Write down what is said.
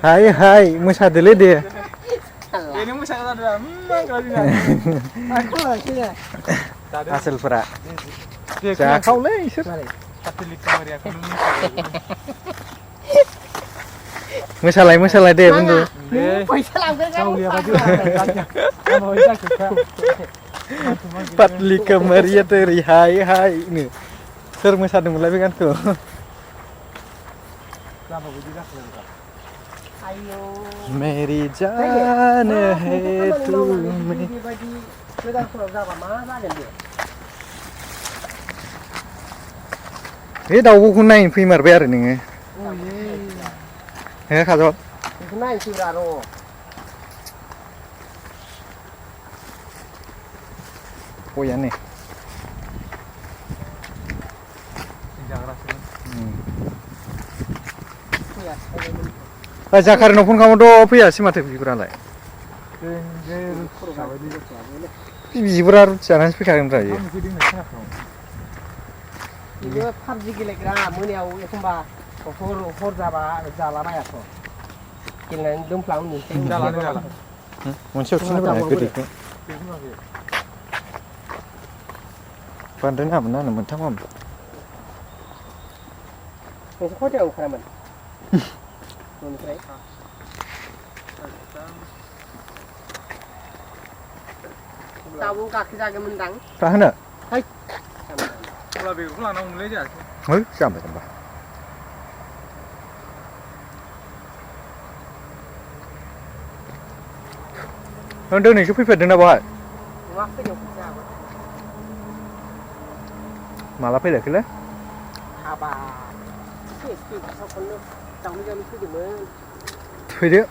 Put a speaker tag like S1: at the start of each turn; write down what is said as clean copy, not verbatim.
S1: Hai mosadoलै dे
S2: ini mosaदो
S1: आसोलफोरा जाखावलै इसोर मोसालाय दे बुंदो Patli Kamaria teri hai नो सोर मोसादोंमोनलाय बे गानखौ मेरी जान है तू बे दाउखौ नायनो फैमारबाय आरो नोङो हे खाजल
S3: बेखौ नायनोसैब्रा र'
S1: गयानो जाखारिनाव फन खालामोथ' फैयासै माथो बिबुरालाय बिबुरा रुथि जानानैसो फैखागोन रा इयो
S3: बियो पाबजि गेलेग्रा मोनायाव एखमबा हर जाबा जालाबायाथ' गेलेनानै दोनफ्लाङो
S1: मोनसेयाव थिनोब्रा गोदैखौ बांद्राय नामोन आंनो मोनथाम गाहाम
S3: नोंसोर खयथायाव ओंखारामोन न'निफ्राय दाबो गाखोजागौमोनदां
S1: गाखोनो
S2: अब्ला बेखौ लानांगौमोनलै जायासै
S1: है जाम्बा नों दिनैसो फैफेरदों ना बाहाय
S3: नङा फैनायाव फैसाबो
S1: माला फैलायखोलै
S3: हाबा खननो जावनो फैदोंमोन
S1: फैदो